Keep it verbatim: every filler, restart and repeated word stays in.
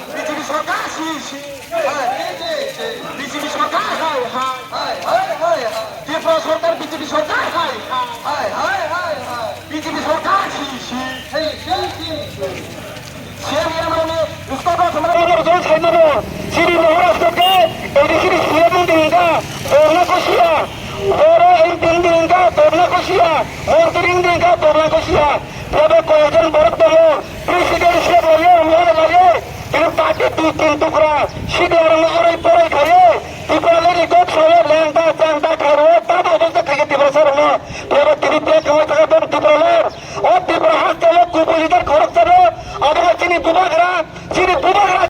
বিজেপি সরকার হায় হায়। বিজেপি সরকার হায় হায়। হায় হায় হায় হায়। ত্রিপুরা সরকার বিজেপি সরকার হায় হায়। হায় হায় হায় হায়। বিজেপি সরকার ছি ছি। ছি ছি ছি ছি। সিএম এমএলএ ইস্তফা সময় জল সাইনবো। সিডি মহারাষ্ট্রকে এডিসির সিএম দিনকা ধর্ণা কষিয়া। বড় এমপি দিনকা ধর্ণা কষিয়া। মন্ত্রী দিনকা ধর্ণা কষিয়া। তবে কয়েকজন বড় দল প্রেসিডেন্ট হিসেবে বললে আমরা লাগে কিন্তু পার্টি দুই তিন টুকরা শিখলাম ওরাই পড়াই খাইয়ে ত্রিপুরা লেডি কোক সবাই ল্যাংটা চ্যাংটা খাইরো তা বলতে থাকে ত্রিপুরা স্যার হলো এবার তিনি প্লেট খাওয়া থাকা